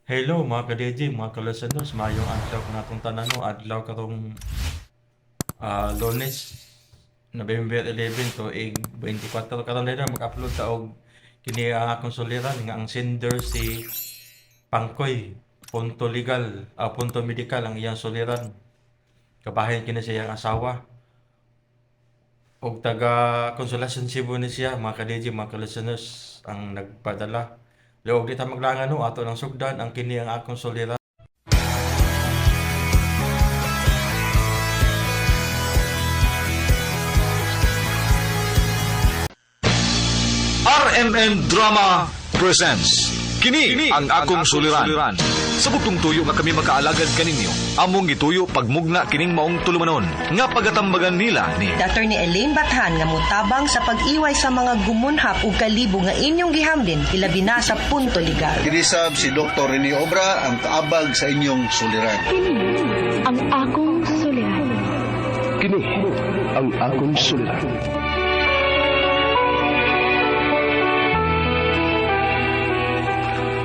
Hello mga ka-DJ, mga ka-listeners, maayong adlaw kanatong tanan no, adlaw karong Lunes, November 11 to 24. Karon na mag-upload ta og kini ang akong suliran nga ang sender si Pangkoy, punto legal, punto medical ang iyang suliran. Kabahin kini sa iyang asawa. Og taga Consolacion Cebu ni siya, mga ka-DJ, mga ka-listeners, ang nagpadala. Luog di ta maglangan no, ato nang sugdan ang kini ang akong suliran. RMN Drama presents Kini ang akong suliran. Sa bugtong tuyo nga kami makaalagad kaninyo, among gituyo pagmugna kining maong tulumanon nga pagatambagan nila ni Attorney Elaine Bathan nga mutabang sa pag-iway sa mga gumunhap ug kalibo nga inyong gihamlin ilabi na sa punto legal. Kinisab si Dr. Rene Obra ang kaabag sa inyong suliran. Kini ang akong suliran. Kini ang akong suliran.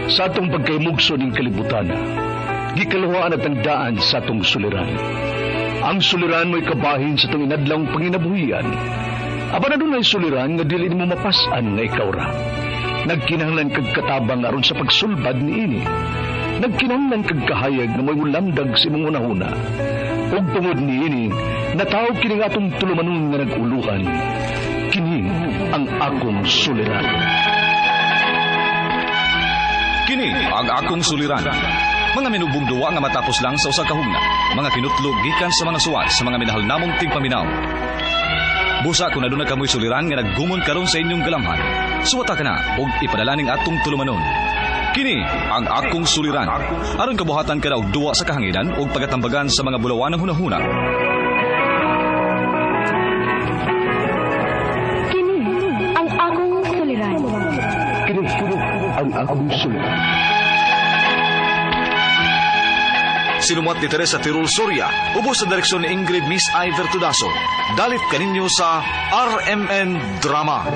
Sa atong pagkaymugso ning kalibutan, gikaluhaan at ang daan sa atong suliran. Ang suliran mo'y kabahin sa atong inadlawng panginabuhian. Apan adunay suliran nga dili nimo mapas-an nga ikaw ra. Nagkinahanglan kag katabang aron sa pagsulbad niini. Nagkinahanglan kag kahayag nga mo'y mulamdag sa imong hunahuna. Ug tungod niini, natawag kini nga atong tulumanon nga nag-uluhan. Kini ang akong suliran. Kini ang akong suliran. Mga minubong duwa nga matapos lang sa usa ka hugna, mga kinutlog gikan sa mga suwat sa mga minahal namong tigpaminaw. Busa kung aduna kamoy suliran nga naggumon karon sa inyong galamhan, suwata ka na og ipadala ning atong tulumanon. Kini ang akong suliran. Aron kabuhatan ka na og duwa sa kahanginan ug pagatambagan sa mga bulawanang hunahuna. Kini ang akong suliran. Kini ang akong suliran. Sinumuat ni Teresa Tirul Soria, ubos sa direksyon ni Ingrid Miss Iver Tudaso. Dalit kaninyo sa RMN Drama.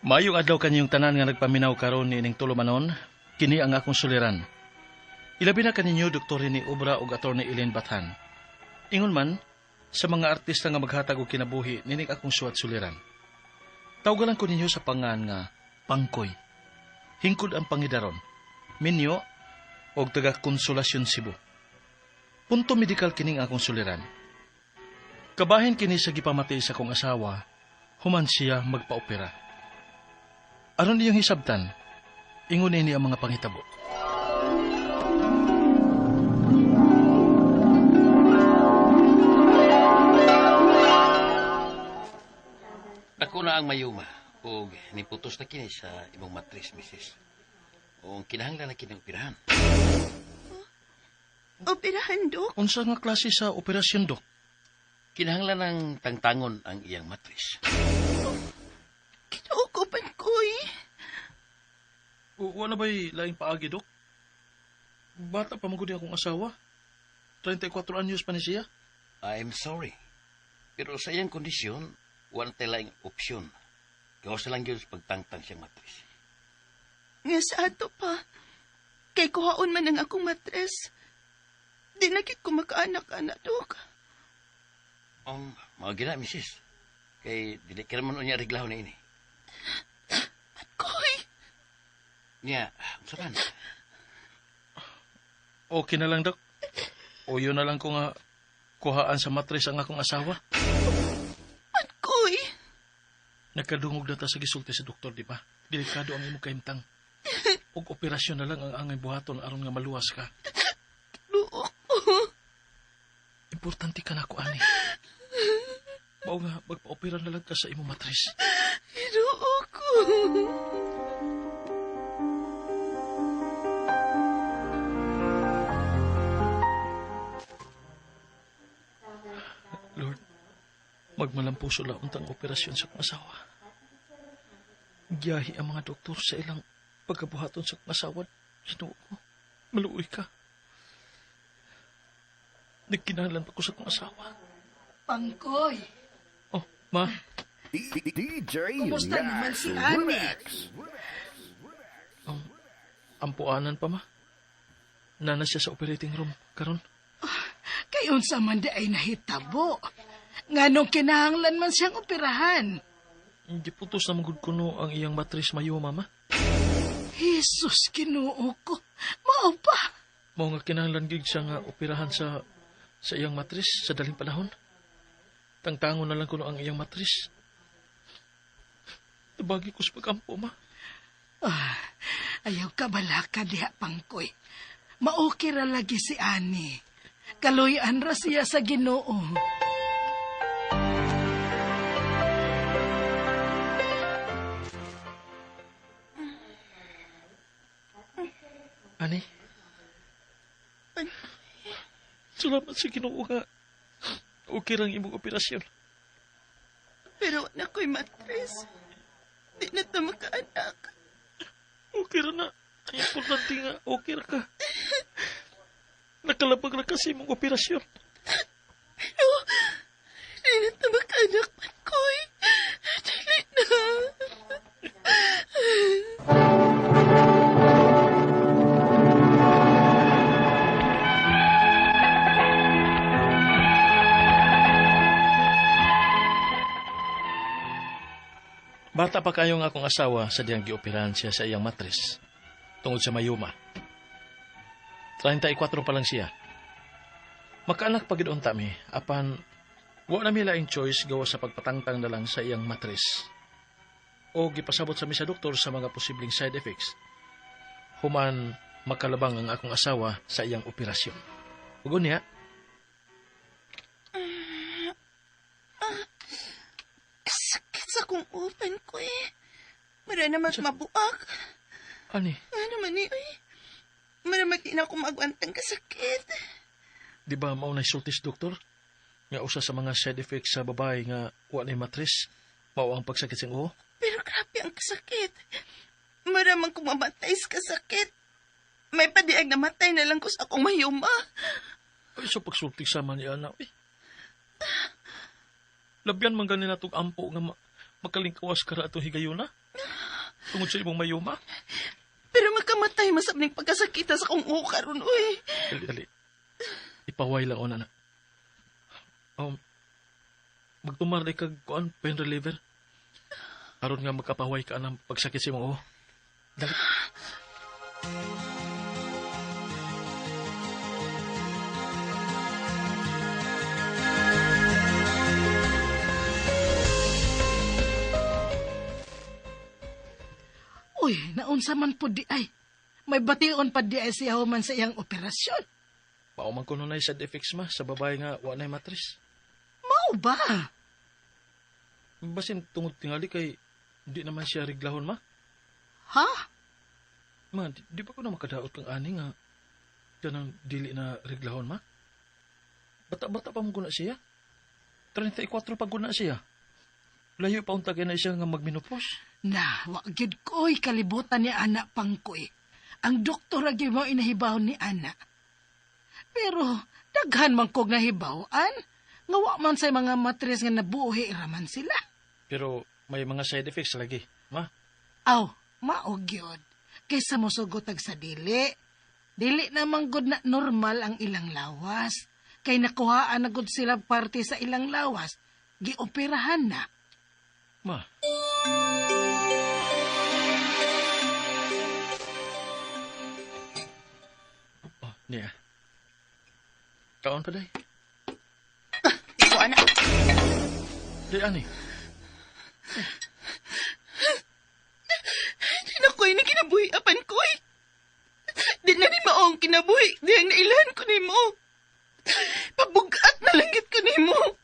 Maayong adlaw kanyong tanan nga nagpaminaw karon niining tulumanon, kini ang akong suliran. Ilabi na kaninyo Dr. Rene Obra ug Attorney Elaine Bathan. Ingon man, sa mga artista nga maghatag og kinabuhi nining akong suwat suliran. Tawgalan ko ninyo sa pangan nga Pangkoy. Hingkod ang pangidaron, minyo og taga Konsolasyon Cebu. Punto medikal kining akong suliran. Kabahin kini sa gipamati sa akong asawa, human siya magpaopera. Aron niyong hisabtan, ingon ini ang mga panghitabo. Dako na ang mayuma ug niputos na kini sa imong matris, misis. O kinahanglan na kini operahan. Operahan, Dok? Unsa nga klase sa operasyon, Dok? Kinahanglan ang tangtangon ang iyang matris. Kinaukupan ko eh. Wala ba'y laing paagi, Dok? Bata pa magudi akong asawa. 34 anyos pa ni siya. I'm sorry. Pero sa iyang kondisyon, wala tay laing opsyon. Gawas na lang yun sa pagtangtang siyang matris. Nga sa ato pa. Kay kuhaon man ang akong matres. Di na gid ko makaanak-anak, Dok. Ang mga gina, misis. Kay dili ka naman unya reglahon na ini. Koy! Niya, unsa man? Okay na lang, Dok. O yun na lang ko nga kuhaan sa matres ang akong asawa. Koy! Nagkadungog na ta sa gisulti sa doktor, di ba? Delikado ang imong kahimtang. Og operasyon na lang ang angay buhaton aron nga maluwas ka. Luok ko. Importante ka na ko, ani. Mao nga, magpa-opera na lang ka sa imong matres. Luok ko. Lord, magmalampuso la untang operasyon sa akong asawa. Giyahi ang mga doktor sa ilang pagkabuhaton sa akong asawa. Ginoo ko, maluoy ka. Nagkinahanglan pa ko sa akong asawa. Pangkoy. Oh, ma. DJ Kumusta naman si Ani? Ampuanan pa, ma. Nana siya sa operating room karon. Kay unsa man di ay nahitabo. Nganong kinahanglan man siyang operahan. Giputos na magud kuno ang iyang matris mayo, mama. Jesus, Ginoo ko. Mao pa. Mao nga kinahanglan gid siya nga operahan sa iyang matris sa daling panahon. Tangtangon na lang kuno ang iyang matris. Tabagi ko sa pagampo, ma. Ah, ayaw ka balaka diha, Pangkoy. Maokay ra lagi si Ani. Kaluyan ra siya sa Ginoo. Ani? Salamat sa Ginoo nga. Okay lang imong operasyon. Pero wala ko'y matres. Di na ta makaanak. Okay ra na. Ang importante nga, okay ra ka. Nakalabag ra kasi imong operasyon. Pero, di na ta makaanak, Pangkoy. Dili na. Bata pa kayo nga akong asawa sa diyang gioperahan siya sa iyang matris tungod sa mayuma. 34 pa lang siya. Makaanak pa gid unta mi, apan wa na mi laing choice gawa sa pagpatangtang na lang sa iyang matris. O gipasabot sa mi sa doktor sa mga posibleng side effects. Human makalabang ang akong asawa sa iyang operasyon. Ug unya, Sakit sa akong upan ko eh. Mara na mabuak. Ani? Ano man eh, uy. Mara magdi na ako maagwantang kasakit. Di ba mao na sultis, doktor? Nga usa sa mga side effects sa babae nga wa na matris, mao ang pagsakit sa uho. Pero grabe ang kasakit. Mara man kung mamatay sa kasakit. May padiag na matay na lang ko sa akong mayuma. Ay, so pagsulti sa man niya na, uy. Labyan man gani natong ampo nga makalingkawas ka ra atong higayuna. Tungod sa imong mayuma. Pero makamatay masab ning pagkasakita sa akong uho karon, uy. Dali, dali. Ipaway lang ona na. Magtumar di kag kuan pain reliever. Aron nga magkapaway ka anang pagsakit sa imong uho. Dali. Uy, naunsa man po di ay. May bation pa di ay siya human sa iyang operasyon. Mao man kuno nay side effects ma sa babae nga wa nay matris. Mao ba? Basin tungod tingali kay di naman siya reglahon ma. Ha? Ma, di ba ko na makadaot kang ani nga kanang dili na reglahon ma? Bata-bata pa mo guna siya. 34 pa guna siya. Layo pa untag na siya nga magminupos. Na, wa gyud ko'y kalibutan ni Ana Pangkoy. Ang doktor agi mo inahibaw ni Ana. Pero daghan man kog nahibaw-an, nga wa man sa mga matres nga nabuhi raman sila. Pero may mga side effects lagi, ma. Aw, mao gyud. Kaysa mosugot ag sa dili. Dili naman gud na normal ang ilang lawas. Kay nakuhaan na gud sila parte sa ilang lawas, gioperahan na. Ma. Oh, niya. Kaon pa day. Iko, anak. Di, ani. Di na ko'y na kinabuhi, apan ko'y. Di na ni maong kinabuhi, di ang nailan ko ni mo. Pabugat na langgit ko ni mo.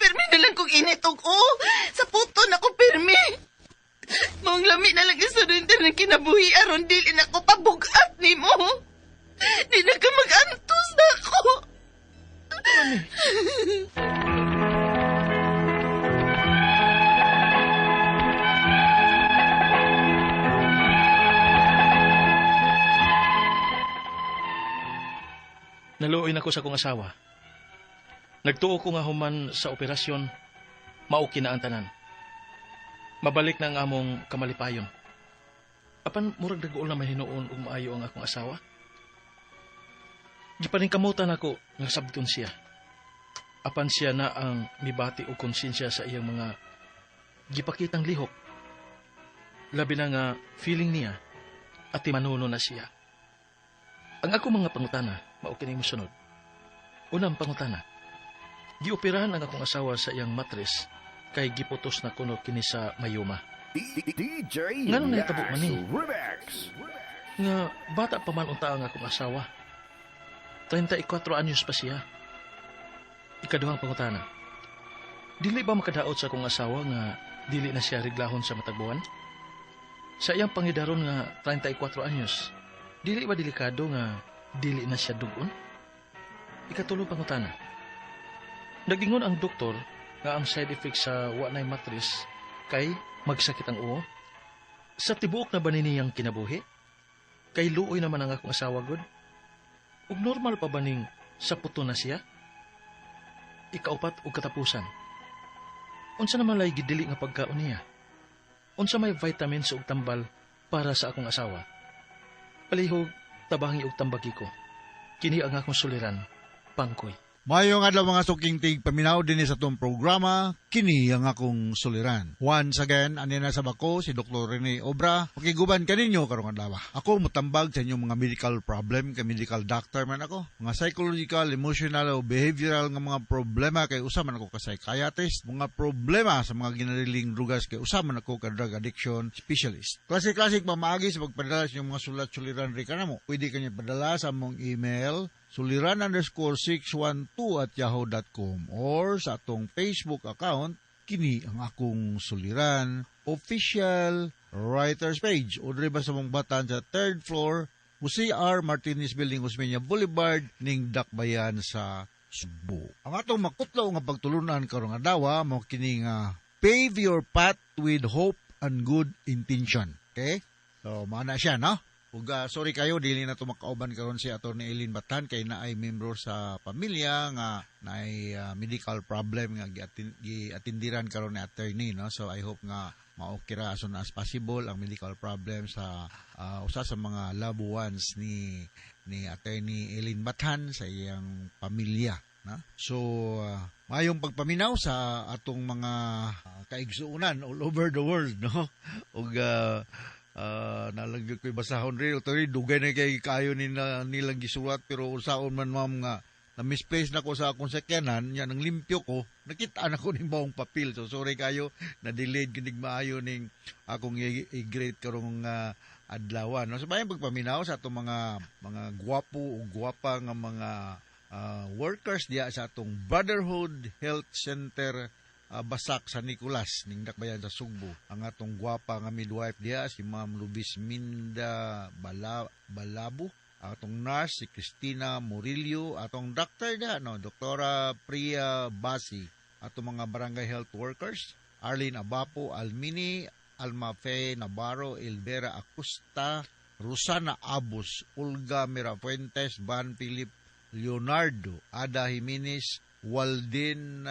Pirmi na lang kong init og o. Sa puto na ko pirmi. Maong lami na lang isurrender ng kinabuhi aron dili na ko pabugat ni mo. Di na ka mag-antos na ako. Ani? Naluoy na ko sa akong asawa. Nagtuo ko nga human sa operasyon, mauki na ang tanan. Mabalik na ang among kamalipayon. Apan murag daguol na mahinuon ug maayo ang akong asawa. Gipaningkamutan ako nga sabton siya. Apan siya na ang mibati og konsensya sa iyang mga gipakitang lihok. Labi na nga feeling niya at manuno na siya. Ang ako mga pangutana, mao kining mosunod. Unang pangutana, gioperahan ang akong asawa sa iyang matres kay giputos na kuno kini sa mayoma. DJ Ngano nahitabo man ni? Remix. Nga bata pa man unta ang akong asawa. 34 anyos pa siya. Ikaduhang pangutana. Dili ba makadaot sa akong asawa nga dili na siya reglahon sa matag buwan? Sa iyang pangidaron nga 34 anyos, dili ba delikado nga dili na siya dugon? Ikatulong pangutana. Nagingon ang doktor nga ang side effect sa wa nay matris kay magsakit ang uo. Sa tibuok na ba niyang kinabuhi? Kay luoy naman ang akong asawa gud. Ug normal pa ba ning sa puto na siya? Ikaupat ug katapusan. Unsa naman lay gidili nga pagkaon niya? Unsa may vitamins ug tambal para sa akong asawa? Palihog, tabangi ug tambagi ko. Kini ang akong suliran, Pangkoy. Maayong adlaw, mga suking tig paminaw dinhi sa atong programa, kini ang akong suliran. Once again, ani na sa bako si Dr. Rene Obra. Makiguban kaninyo karong adlaw. Ako mutambag sa inyong mga medical problem kay medical doctor man ako. Mga psychological, emotional o behavioral nga mga problema kay usa man ako ka psychiatrist. Mga problema sa mga ginariling drugas kay usa man ako ka drug addiction specialist. Klase-klase pamaagi sa pagpadala sa inyong mga sulat suliran ri kanamo. Pwede kanyo padala sa among email suliran_612@yahoo.com or sa atong Facebook account, kini ang akong suliran official writers page, o diri ba sa mong batan sa third floor, Jose R. Martinez Building, Osmeña Boulevard, ning Dakbayan sa Sugbo. Ang atong makutlo nga pagtulunan karong adlaw mao kini nga "Pave your path with hope and good intention." Okay? So, maana siya, no? Ug sorry kayo, dili na to makauban karon si Attorney Eileen Batan kay naay membro sa pamilya nga naay medical problem nga giatindiran karon ni attorney, no. So I hope nga maokay ra as soon as possible ang medical problem sa usa sa mga loved ones ni Attorney Eileen Batan sa iyang pamilya, no? So maayong pagpaminaw sa atong mga kaigsuonan all over the world, no. Ug nalang gyud ko'y basahon rin. Ito dugay na kay kayo ni na, nilang gisulat, pero usaon man, ma'am, nga na misplace na ko sa akong sakyanan nya nang limpyo ko, nakita na ko ning baong papel. So sorry kayo, na delayed kinig maayo ning akong i-greet karong adlaw, no. So maayong pagpaminaw sa atong mga gwapo o gwapa nga mga workers diya sa atong Brotherhood Health Center, Basak San Nicolas ning Dakbayan sa Sugbo. Ang atong gwapa nga midwife diya, si Ma'am Lubisminda Balabo, atong nurse si Christina Murillo, atong doctor diya, no, Doktora Priya Basi, atong mga barangay health workers, Arlene Abapo, Almini, Alma Fe Navarro, Elvera Acosta, Rosana Abus, Olga Mirafuentes, Van Philip Leonardo, Ada Jimenez, Waldin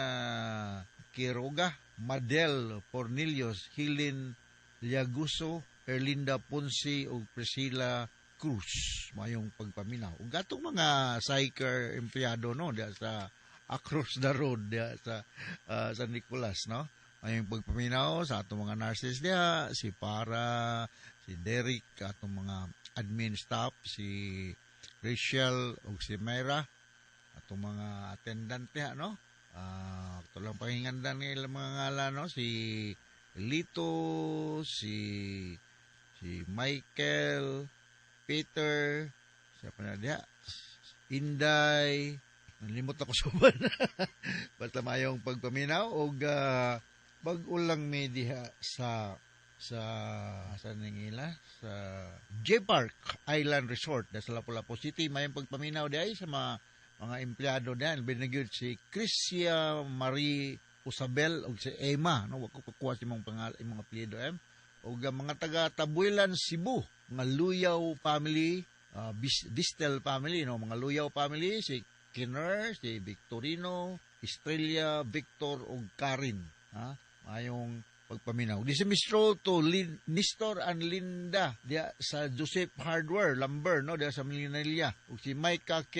Quiroga, Madel Cornelius, Helen Liaguso, Erlinda Ponce ug Priscilla Cruz. Mayong pagpaminaw. Ug atong mga psycher empleyado, no, diya sa across the road diya sa San Nicolas, no. Mayong pagpaminaw sa atong mga nurses diya, si Para, si Derek, atong mga admin staff, si Rachel ug si Myra, atong mga attendant diha, no. Ito lang pahingandan nila mga ngalan, no, si Lito, si Michael, Peter, siya pa na diha, Inday, nalimot ako sa uban. Basta mayong pagpaminaw og bag-o lang mi diha sa ningila sa J Park Island Resort sa Lapu-Lapu City. Mayong pagpaminaw diay sa mga empleyado diyan. Binagyod si Crisia Marie Usabel ug si Emma, no. Wa ko kakuha sa imong pangalan, imong apelyido, em. Ug ang mga taga Tabuelan, Cebu, mga Luyaw family, Distel family, no, mga Luyaw family, si Kinner, si Victorino. Estrella, Victor ug Karin, ha? Maayong pagpaminaw. Di si Mistro to Nestor and Linda diya sa Joseph Hardware Lumber, no, diya sa Milinilla. Ug si Micah K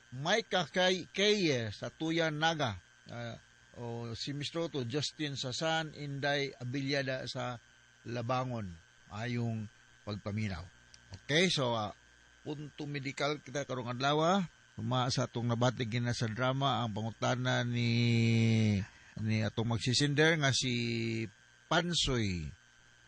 Micah K K sa Tuyan Naga. O si Mistro to Justin Sasan Inday Abiliada sa Labangon. Ayong pagpaminaw. Okay, so punto medical kita karong adlaw. Tuma sa atong nabati gina sa drama ang pangutana ni atong magsisinder nga si Pansoy.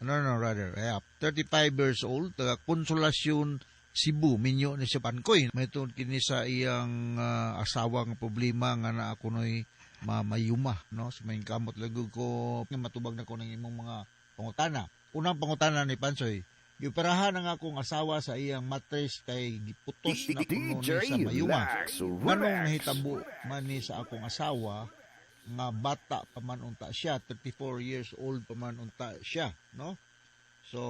No, no, rather. Yeah, 35 years old, taga Consolacion, Cebu, minyo ni si Pankoy. May tungod kini sa iyang asawa nga problema nga naa kunoy mamayuma, no? So may kamot lagi ko nga matubag na ko ng imong mga pangutana. Unang pangutana ni Pansoy, gioperahan ang akong asawa sa iyang matres kay giputos na kuno ni sa mayuma. Lex Nganong Relax. nahitabo man ni sa akong asawa nga bata pa man unta siya, 34 years old pa man unta siya, no? So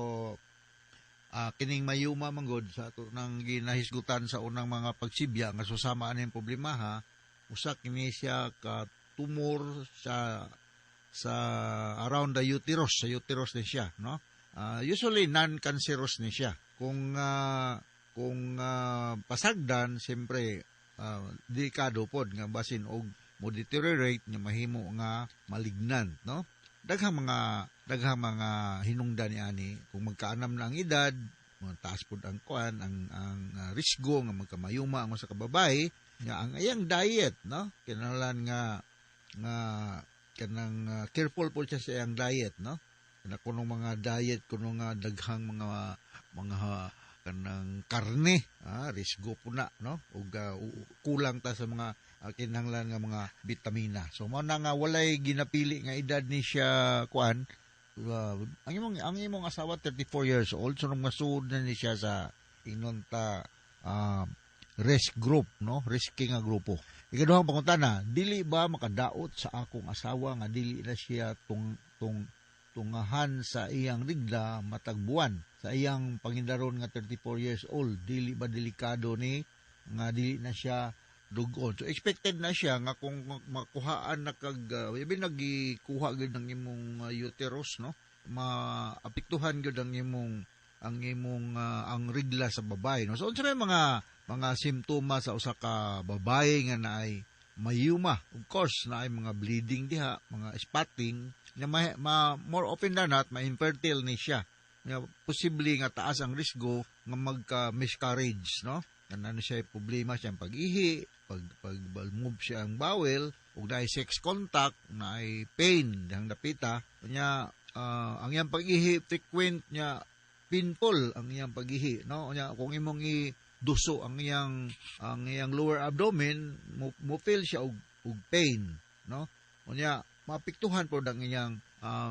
kining mayuma man gud sa ato nang ginahisgutan sa unang mga pagsibya nga susama ani problema ha, usa kini siya ka tumor sa around the uterus, sa uterus ni siya, no? Usually non-cancerous ni siya. Kung pasagdan, siyempre delikado pod nga basin og mo deteriorate nga mahimo nga malignant, no? Daghang mga hinungdan ni ani kung magkaanam na ang edad, mga taas pod ang kuan ang risgo nga magkamayuma ang usa ka babae nga ang iyang diet, no, kinahanglan nga nga kanang careful po siya sa iyang diet, no? Kana kunong mga diet kuno nga daghang mga kanang karne, risgo po na, no? Ug kulang ta sa mga kinahanglan nga mga bitamina. So mao na nga walay ginapili nga edad ni siya kuan. Ang imong asawa 34 years old, so nung masuod na ni siya sa ingon ta risk group, no, risky nga grupo. Ikaduhang pangutana, dili ba makadaot sa akong asawa nga dili na siya tung tung tungahan sa iyang rigla matag buwan sa iyang pangindaron nga 34 years old? Dili ba delikado ni nga dili na siya dugon? So expected na siya nga kung makuhaan na kag ibig nagikuha gyud ng imong uterus, no, maapektuhan gyud ang imong ang rigla sa babae, no? So unsa may mga simptomas sa usa ka babae nga naay mayuma? Of course, naay mga bleeding diha, mga spotting na more often than not ma-infertile ni siya. Nga posible nga taas ang risgo nga magka miscarriage, no? Ano siya problema siyang pag-ihi, pag move siya ang bowel, ug naay sex contact, naay pain dihang dapita. Nya ang iyang pag-ihi frequent nya painful ang iyang pag-ihi, no? Nya kung imong i duso ang iyang lower abdomen, mo feel siya og pain, no? Unya maapektuhan po ang iyang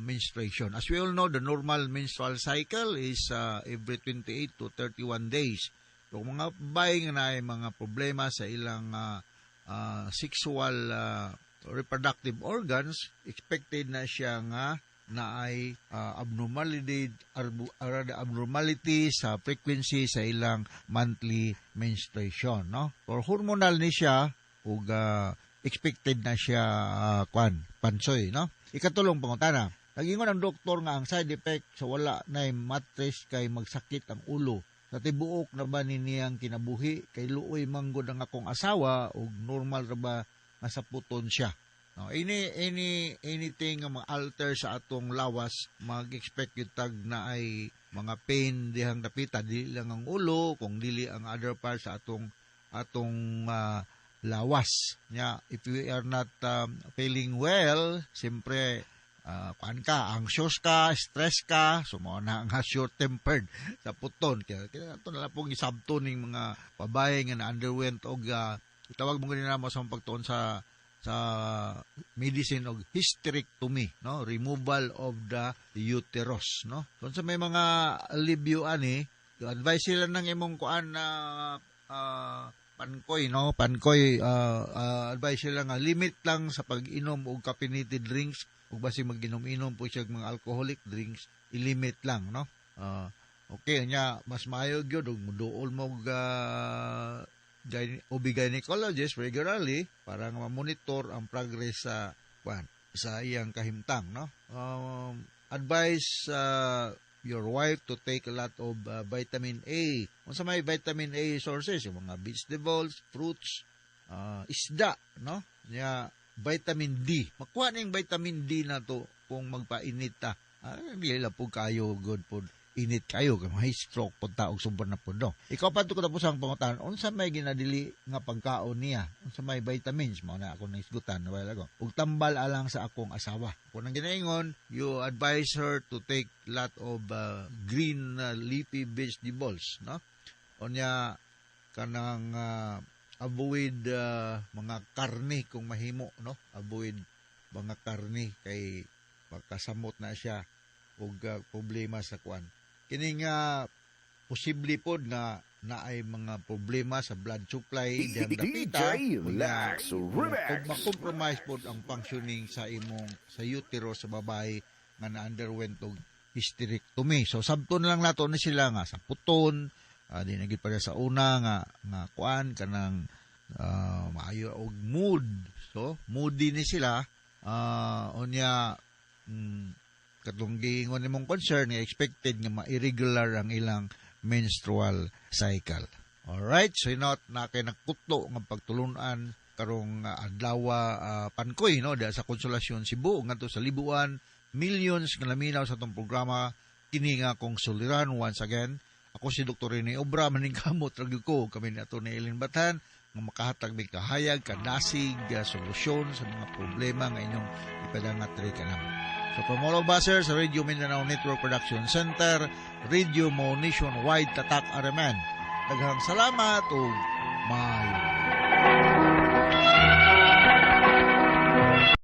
menstruation. As we all know, the normal menstrual cycle is every 28 to 31 days. So kung mga babae nga naay mga problema sa ilang sexual reproductive organs, expected na siya nga naay abnormality sa frequency sa ilang monthly menstruation, no? For hormonal ni siya ug expected na siya, kwan Pansoy, no? Ikatulong pangutana, nagingon ang doktor nga ang side effect sa wala na mattress kay magsakit ang ulo. Sa tibuok na ba ni niyang kinabuhi? Kay luoy manggod ang akong asawa ug normal ra ba nga saputon siya? No, anything nga ma-alter sa atong lawas, mag-expect gyud tag naay mga pain dihang dapita, dili lang ang ulo, kung dili ang other parts sa atong lawas. Nya, if we are not feeling well, siyempre kuan ka, anxious ka, stress ka, so mao na ang short tempered sa puton. Kaya ato na lang pong isabto ning mga babae nga na underwent og itawag mo ganina mo sa pagtuon sa medicine og hysterectomy, no, removal of the uterus, no? Kung sa may mga alibyo ani, advice sila ng imong kuan na Pankoy, no? Pankoy, advice sila nga limit lang sa pag-inom og caffeinated drinks ug basi mag-inom-inom po siya og mga alcoholic drinks, ilimit lang, no? Okay nya mas maayo gyud og muduol mo og OB gynecologist regularly para nga ma-monitor ang progress sa kwan, sa iyang kahimtang, no? Advise your wife to take a lot of vitamin A. Unsa may vitamin A sources? Yung mga vegetables, fruits, isda, no? Nya vitamin D. Makuha ning vitamin D na to kung magpainit ta. Ah, dili lang po kayo good po init kayo kay may stroke po ta og sobra na po, no. Ikaw pa to katapos ang pangutan, unsa may ginadili nga pagkaon niya? Unsa may vitamins? Mao na ako naisgutan wala ko. Ug tambal alang sa akong asawa. Kung ang ginaingon, you advise her to take lot of green leafy vegetables, no? Unya kanang avoid mga karne kung mahimo, no? Avoid mga karne kay makasamot na siya og problema sa kuan. Kini nga posible pod nga naay mga problema sa blood supply diyang dapita. DJ Lex Remix. Kung ma-compromise pod ang functioning sa imong sa uterus sa babae nga na-underwent og hysterectomy. So sabton lang nato ni sila nga sa puton, di na gid pareha sa una nga kuan, kanang maayo og mood. So moody ni sila, unya katong giingon nimong concern nga expected nga ma-irregular ang ilang menstrual cycle. Alright, so not na kay nagkutlo nga pagtulunan karong adlaw, Pankoy, no, diha sa Konsolasyon Cebu ngadto sa Libuan, millions nga naminaw sa atong programa kini nga akong suliran. Once again, ako si Dr. Rene Obra, maningkamot ra gyud ko, kami ni Atty. Eileen Bathan, nga makahatag mig kahayag, kadasig, solusyon sa mga problema nga inyong ipadangat diri kanamo. So from all of us here sa Radio Mindanao Network Production Center, Radio Mo Nationwide, Tatak RMN. Daghang salamat ug maayo.